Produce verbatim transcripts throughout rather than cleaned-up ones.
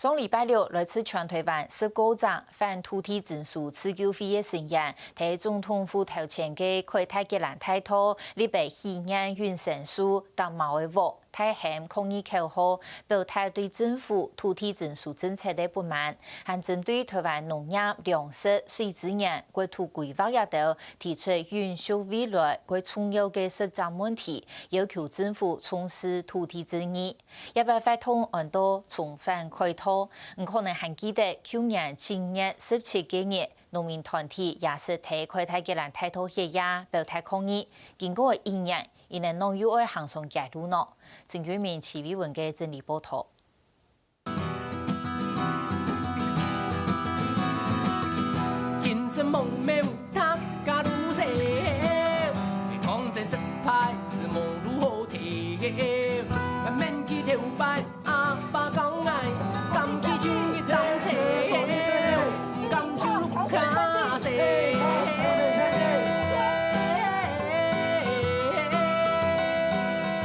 當禮拜六，來自全台灣十九隻反土地徵收自救會个成員，在總統府頭前个凱達格蘭大道，立了許願永生樹、搭貓仔屋、大喊抗議口號，表達對政府土地徵收政策个不滿，還針對台灣農業、糧食、水資源、國土規劃這兜提出永續未來个重要个實質問題，要求政府重視土地正義。 這擺活動安到重返凱道，你可能還記得舊年七月十七个日，農民團體也係在凱達格蘭大道歇夜，表達抗議。經過一年，佢等仰又愛行上街路呢？陳俊明、徐偉文个整理報導。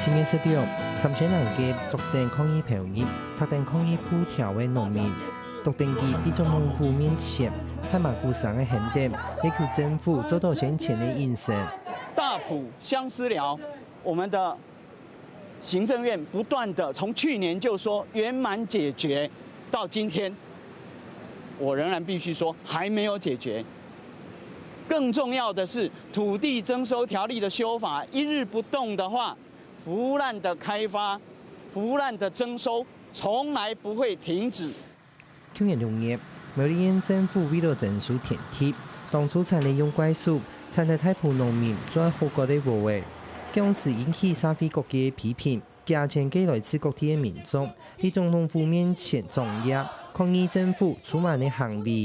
七月十六，三千零个著等抗議標語、貼等抗議布條个農民， 踱等去總統府面前，喊罵鼓聲个喊等，要求政府做到先前个應承。大埔相思寮，我們的行政院不斷地從去年就說圓滿解決，到今天，我仍然必須說還沒有解決。更重要的是，土地徵收條例的修法一日不動的話，腐爛的開發、腐爛的徵收從來不會停止。 舊年六月，苗栗縣政府為了徵收田地，當初慘烈用怪手，慘忒大埔農民做好好个禾仔。該央時引起社會各界个批評，幾千个來自各地个民眾，在總統府面前傱夜，抗議政府粗蠻个行為。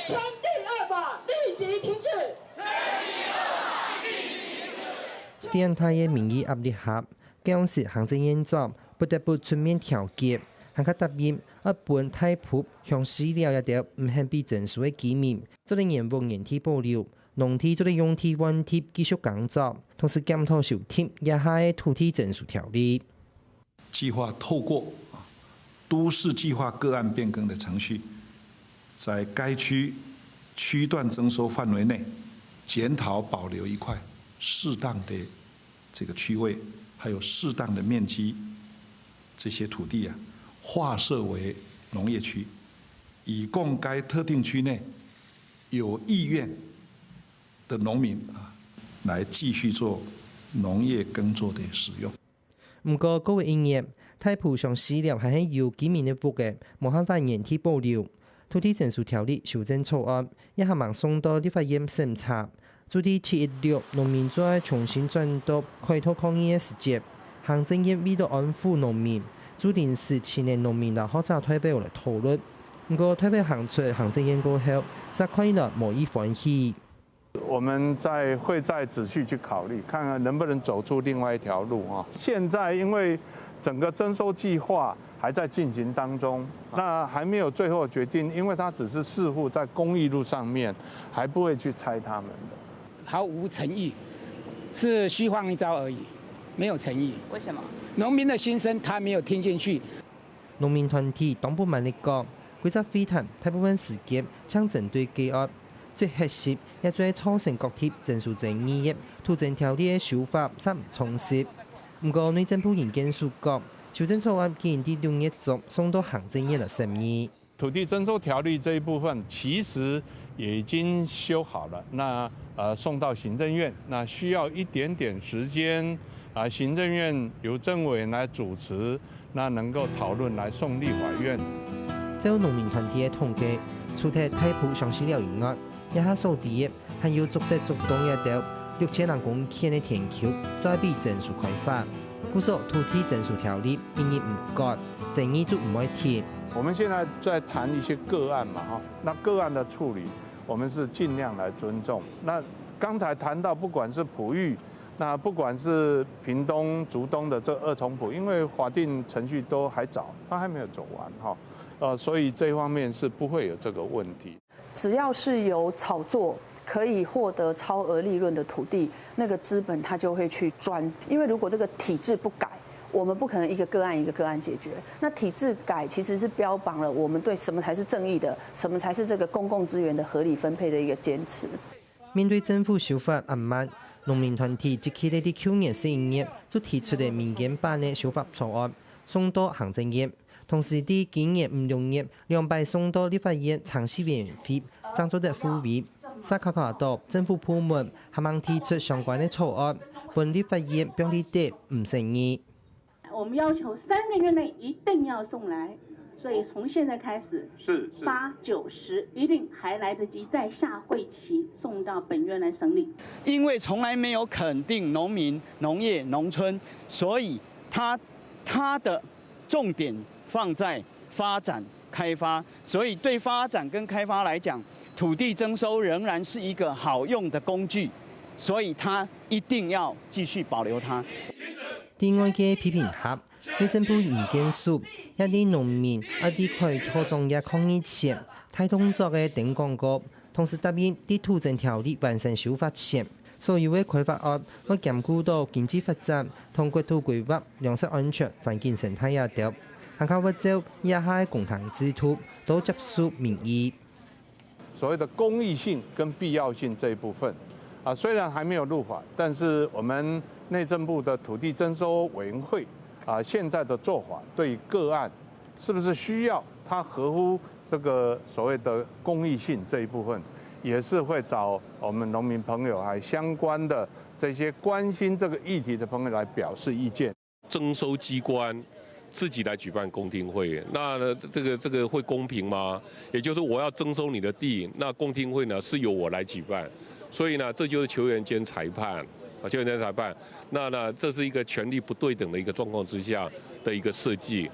全地惡法立即停止！在恁大个民意壓力下， 該央時行政院長不得不出面調解，還較答應愛分大埔鄉事寮這兜毋肯被徵收个居民，做得原屋原地保留，農地做得用地換地繼續耕作，同時檢討修訂這下个土地徵收條例。計劃透過啊都市計劃個案變更的程序，在該區區段徵收範圍內，檢討保留一塊適當的 這個區位，還有適當的面積，這些土地啊，劃設為農業區，以供該特定區內有意願的農民啊，來繼續做農業耕作的使用。毋過，過去一年，大埔鄉事寮還係有居民个屋仔無辦法原地保留。 土地徵收條例修正草案，這下吂送到立法院審查。注定七一六農民就愛重新轉到凱道抗議个時節，行政院為了安撫農民，就臨時請了農民摎學者代表來討論。毋過代表行出行政院過後，煞看起來無異歡喜。 我們再會再仔細去考慮，看看能不能走出另外一條路啊。現在因為整個徵收計畫還在進行當中，那還沒有最後決定，因為它只是似乎在公益路上面，還不會去拆他們的。毫無誠意，是虛晃一招而已，沒有誠意。為什麼？農民的心聲他沒有聽進去。 農民團體當不滿地講，規隻會談大部分時間淨針對計畫，最核心也就係造成各地徵收爭議个土徵條例个修法煞毋充實。毋過內政部營建署講，修正草案既然在六月中送到行政院來審議。土地徵收條例這一部分其實也已經修好了，那呃送到行政院，那需要一點點時間啊，行政院由政委來主持， 那能夠討論來送立法院。照農民團體个統計，除忒大埔鄉事寮以外，這下所知个還有竹北竹東這兜六千零公頃个田坵，做得被徵收開發。故所土地徵收條例一日毋改，爭議就毋會停。我們現在在談一些個案嘛，哈，那個案的處理，我們是盡量來尊重。那剛才談到，不管是埔域， 那不管是屏東、竹東的這二重埔，因為法定程序都還早，它還沒有走完哈，呃，所以這方面是不會有這個問題。只要是有炒作可以獲得超額利潤的土地，那個資本他就會去鑽。因為如果這個體制不改，我们不可能一个个案一个个案解决。那体制改其实是标榜了我们对什么才是正义的，什么才是这个公共资源的合理分配的一个坚持。面對政府修法恁慢，農民團體一直在舊年十一月就提出了民間版的修法草案，送到行政院。同時，在今年五六月兩擺送到立法院程序委員會，正做得付委。沙卡卡島政府部門還吂提出相關的草案，分立法院放在該毋審議。我們要求三個月內一定要送來，所以從現在開始，是是，八九十一定還來得及，在下會期送到本院來審理。因為從來沒有肯定農民、農業、農村，所以它它的重點放在發展開發，所以對發展跟開發來講，土地徵收仍然是一個好用的工具，所以它一定要繼續保留它。對外界批評下，內政部營建署也對農民愛在開拓庄業抗議前，大動作个登廣告，同時答應在土徵條例完成修法前，所有个開發案愛兼顧到經濟發展、同國土規劃、糧食安全、環境生態這兜，還較會照這下个公聽制度，多接受民意。所謂的公益性跟必要性這一部分，啊，雖然還沒有入法，但是我們內政部的土地徵收委員會啊，現在的做法對個案是不是需要它合乎這個所謂的公益性這一部分，也是會找我們農民朋友還相關的這些關心這個議題的朋友來表示意見。徵收機關自己來舉辦公聽會，那這個這個會公平嗎？也就是我要徵收你的地，那公聽會呢是由我來舉辦，所以呢，這就是球員兼裁判啊，球員兼裁判，那呢，這是一個權力不對等的一個狀況之下的一個設計。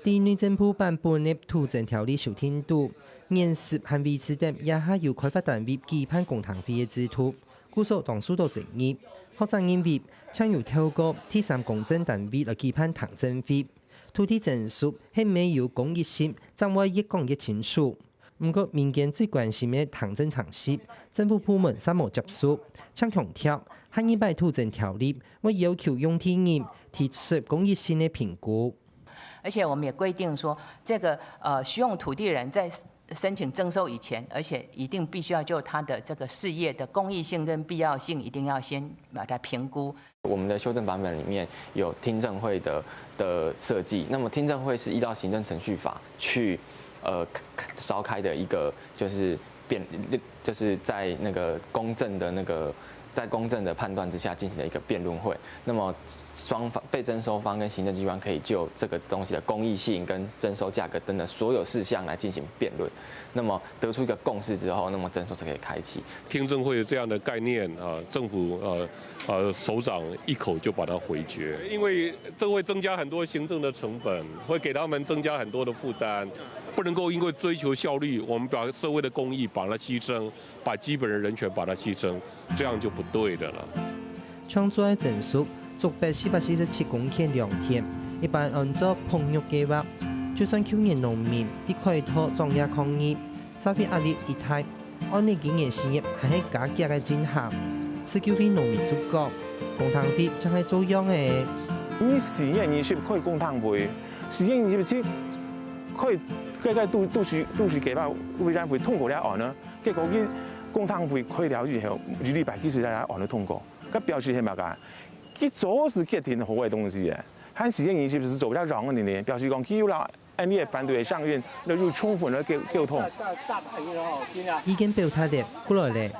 在內政部版本个土徵條例修訂肚，原始還維持等這下由開發單位舉辦公聽會个制度，故所當受到爭議。學者認為，正有透過第三公正單位來舉辦聽證會，土地徵收係毋係有公益性，正會越講越清楚。毋過，民間最關心个聽證程序，政府部門嗄無接受，正強調，下二擺土徵條例會要求用地人提出公益性个評估。而且我們也規定說，這個呃使用土地人在申請徵收以前，而且一定必須要就他的這個事業的公益性跟必要性，一定要先把它評估。我們的修正版本裡面有聽證會的的設計，那麼聽證會是依照行政程序法去呃召開的一個就是辯，就是在那個公正的那個在公正的判斷之下進行的一個辯論會。那麼雙方被徵收方跟行政機關可以就這個東西的公益性跟徵收價格等等所有事項來進行辯論。那麼得出一個共識之後，那麼徵收才可以開啟。聽證會有這樣的概念啊，政府呃呃首長一口就把它回絕，因為這會增加很多行政的成本，會給他們增加很多的負擔，不能夠因為追求效率，我們把社會的公益把它犧牲，把基本的人權把它犧牲，這樣就不對的了。搶做个徵收，竹北四百四十七公頃良田，一般安做保育計畫，就算舊年農民在開拓莊野抗議， 社會壓力已大，按呢今年四月還係加價个進行。自救會農民就講，公聽會正係做樣个。你四月二十開公聽會，四月二十七開，該該都都是都是計畫委員會通過了案呢，結果佢公聽會開了以後，一禮拜佢就來案就通過，該表示係麼个？佢早就決定好个東西誒，還四月二十就做不了樣个呢，表示講佢有了 N D F反對的聲音，那就充分的溝溝通。意見表達了，過來了。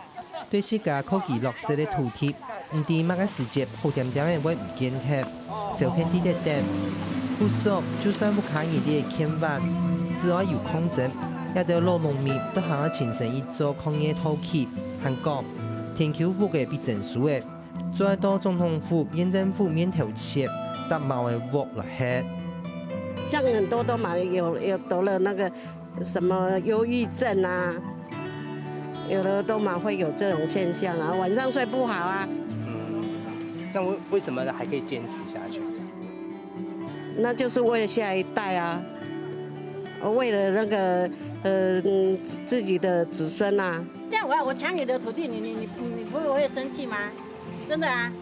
對自家科技落實个土地，毋知麼个時節好恬恬个會毋見忒，消息在等等。不過，就算屋下人在該牽絆，只要有抗爭，這兜老農民都還愛親身去做抗議討伐，還講，田坵屋仔被徵收个， 做到總統府、縣政府面頭前，搭茅仔屋來歇。像很多都嘛有有得了那個什麼憂鬱症啊，有的都嘛會有這種現象啊，晚上睡不好啊。那為為什麼還可以堅持下去？那就是為了下一代啊，為了那個呃嗯自己的子孫啊。這樣我我搶你的土地，你你你你不會生氣嗎？真的啊。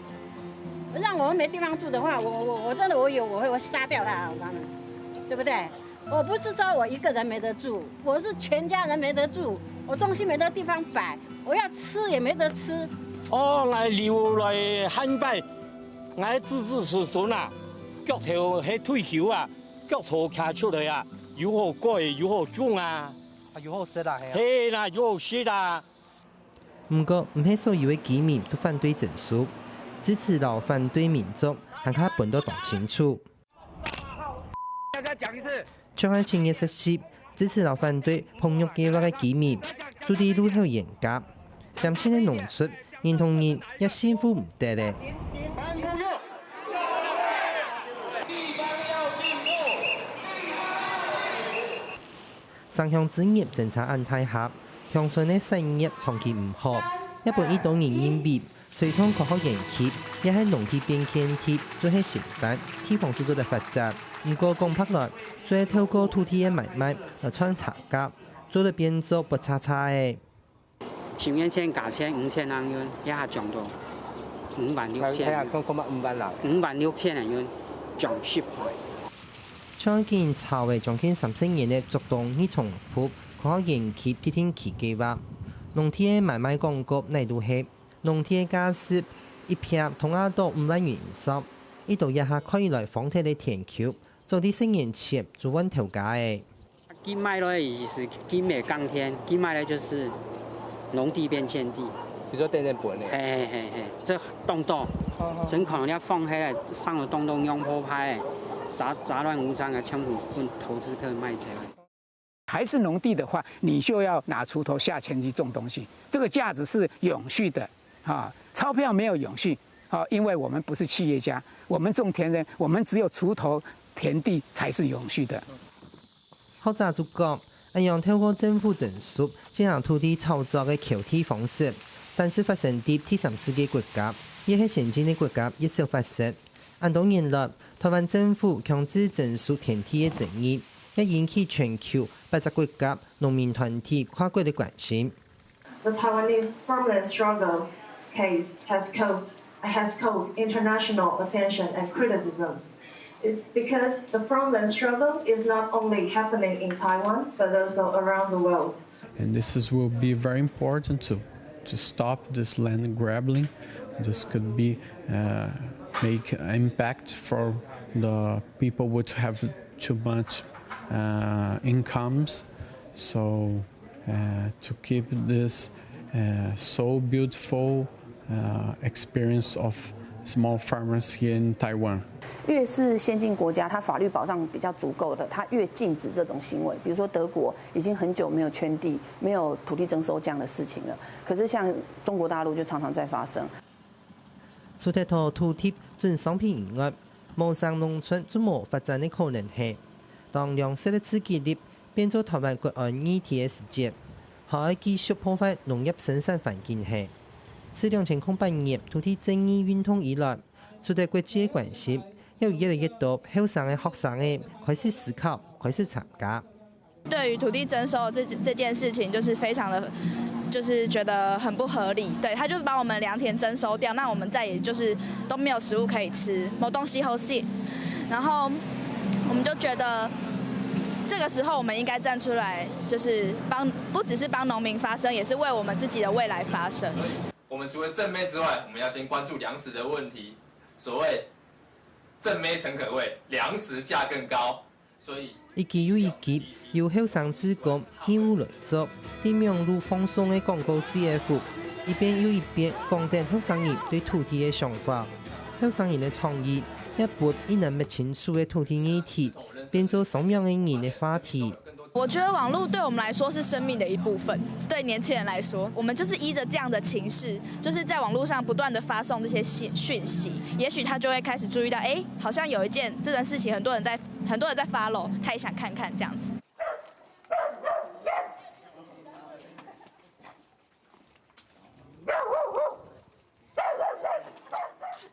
让我们没地方住的话，我我我真的我有我会我杀掉他，我告诉你，对不对？我不是说我一个人没得住，我是全家人没得住，我东西没得地方摆，我要吃也没得吃。哦，𠊎留落來下擺，𠊎子子孫孫啊，腳頭係退休啊，腳坐徛出來啊，有好過，有好種啊。啊，有好食啦，係啊。係啦，有好食啦。毋過，毋係所有个居民都反對徵收，支持摎反對民眾還較分到當清楚。像係尋日實習，支持摎反對膨肉計畫个居民，就佇路口冤家，嫌親个農村，人同人也信服毋得咧。城鄉資源爭差恁大下，鄉村个產業長期毋好，也分已多人認為， 隨堂科學園區也係農地變現地，就係承擔地方所做个發展。毋過講白來，就係透過土地个買賣來賺差價，做得變做不差差个。十年前價錢五千銀，這下漲到五萬六千，看看嘛五萬啦。五萬六千銀，漲十倍。像緊炒个將近三十年个竹東二重埔科學園區特定區計畫，農地个買賣廣告哪都係。 農地个價值一坪通啊到五萬元以上，已多這下看起來荒忒个田坵，早在十年前就換頭家个。佢買落个意思，佢買耕田，佢買个就是農地變現地。你說等等本呢？嘿嘿嘿嘿，這當多，真可能要放黑了，上了當多娘炮牌，雜雜亂無章啊，全部分投資客賣走。 還是農地的話，你就要拿鋤頭下田去種東西，這個價值是永續的啊。鈔票沒有永續啊，因為我們不是企業家，我們種田人，我們只有鋤頭田地才是永續的。學者就講，恁樣透過政府徵收進行土地炒作个蹺地方式，但係發生在第三世界國家，也係先進个國家，也少發生。恁多年來，台灣政府強制徵收田地个爭議， 也引起全球八隻國家農民團體跨國个關心。 The Taiwanese farmland struggle case has caused has caused international attention and criticism. It's because the farmland struggle is not only happening in Taiwan but also around the world. And this is, will be very important to, to stop this land grabbing. This could be uh, make an impact for the people which have too much uh, incomes. So uh, to keep this uh, so beautiful uh, experience of small farmers here in Taiwan. 越是先进国家，它法律保障比较足够的，它越禁止这种行为。比如说德国已经很久没有圈地、没有土地征收这样的事情了。可是像中国大陆就常常在发生。除忒討土地准商品以外，無生農村就無發展个可能性。當糧食个自給率變做台灣國安議題个時節，還愛繼續破壞農業生產環境係。自兩千空八年土地正義運動以來， 除忒國際个關心，也有越來越多後生个學生仔開始思考，開始參加。對於土地徵收這這件事情，就是非常的，就是覺得很不合理。對，他就把我們良田徵收掉，那我們再也就是都沒有食物可以吃，沒東西好食。然後我們就覺得，這個時候我們應該站出來，就是幫不只是幫農民發聲，也是為我們自己的未來發聲。我們除了正妹之外，我們要先關注糧食的問題。所謂正妹誠可畏，糧食價更高，所以一期又一期，由後生志工義務來做，佇網路放送个廣告C F，一遍又一遍講等後生人對土地个想法。後生人个創意，也分一難摸清楚个土地議題，變做雙面个人个話題。 我覺得網路對我們來說是生命的一部分，對年輕人來說，我們就是依著這樣的情勢，就是在網路上不斷的發送這些信訊息，也許他就會開始注意到，哎，好像有一件這件事情，很多人在很多人在 follow，他也想看看這樣子。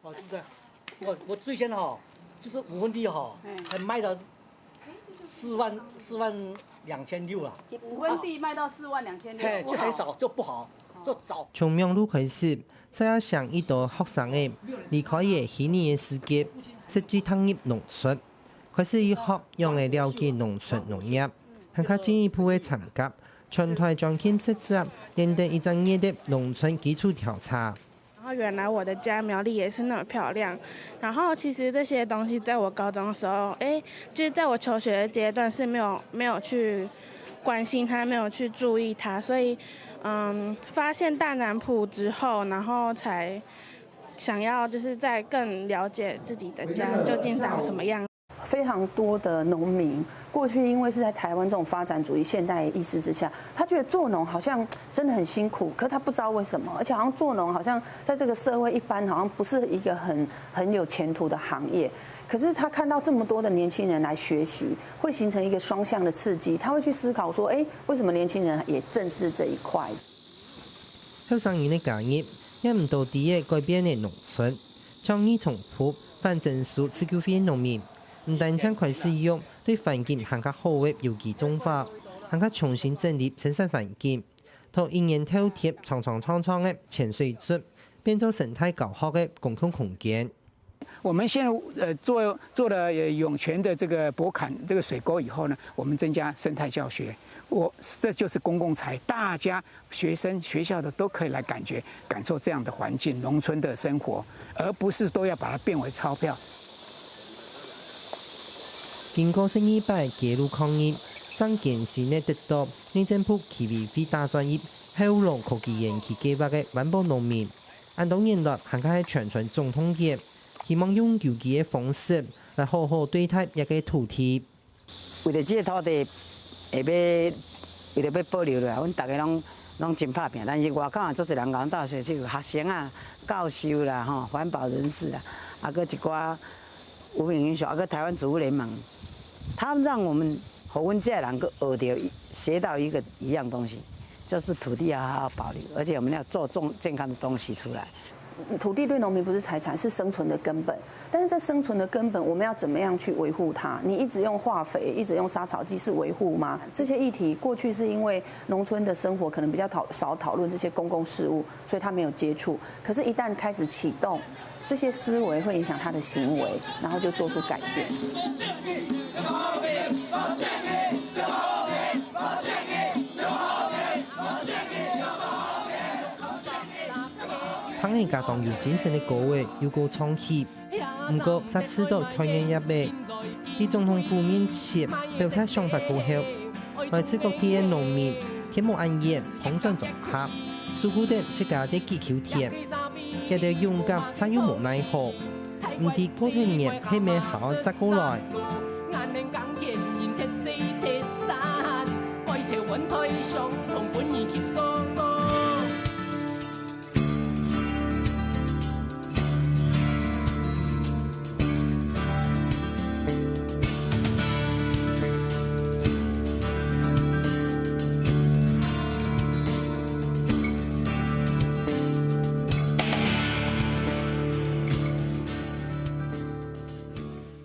哦，是不是？我我最先哈，就是五分地哈，还卖到四万四万两千六啊。五分地卖到四万两千六，嘿，就很少，就不好，就早。從網路開始，這也成一兜學生仔離開了虛擬个世界，實際踏入農村，開始去學仰仔了解農村農業，還較進一步个參加全台專題實習，連等一隻月个農村基礎調查。然后原来我的家苗栗也是那么漂亮，然后其实这些东西在我高中的时候，哎，就是在我求学的阶段是没有没有去关心它，没有去注意它，所以嗯，发现大南埔之后，然后才想要就是再更了解自己的家究竟长什么样。非常多的农民过去因为是在台湾这种发展主义现代意识之下，他觉得做农好像真的很辛苦，可他不知道为什么，而且好像做农好像在这个社会一般好像不是一个很很有前途的行业。可是他看到这么多的年轻人来学习，会形成一个双向的刺激，他会去思考说，哎，为什么年轻人也正视这一块？後生人个加入，也毋多知个改變个農村，像二重埔、反增收自救會農民，毋單淨開始用對環境還較好个有機種法，還較重新整理生產環境，同一年透天長長長長个淺水圳，變做生態教學个公共空間。我们现在呃做做了呃涌泉的这个博坎这个水沟以后呢，我们增加生态教学，我这就是公共财，大家学生学校的都可以来感觉感受这样的环境，农村的生活，而不是都要把它变为钞票。经过十二擺街路抗議，正艱辛个得到内政部居委會打轉入後龍科技園區計畫个環保農民，恁多年來還較係全村總動員，希望用有機个方式來好好對待這个土地。為了這个土地，會要為了要保留落來，阮大家攏攏真拍拚。但是外口也足濟人共阮鬥相共，學生啊、教授啦、吼環保人士啦，啊，閣一寡無名英雄，啊，閣台灣主婦聯盟，他讓我們予阮遮人閣學到學到一个一樣東西，就是土地要好好保留，而且我們要做種健康的東西出來。土地对农民不是财产，是生存的根本。但是在生存的根本，我们要怎么样去维护它？你一直用化肥，一直用杀草剂，是维护吗？这些议题过去是因为农村的生活可能比较讨少讨论这些公共事务，所以他没有接触。可是，一旦开始启动，这些思维会影响他的行为，然后就做出改变。聽人家講有精神个歌仔，又過唱起。毋過，煞試著團圓夜仔，在總統府面前表達想法過後，來自各地个農民，天無恁遠，挷轉莊下，守護等自家个地球田。佢兜勇敢，煞又無奈何，毋知破天年係毋係還愛再過來。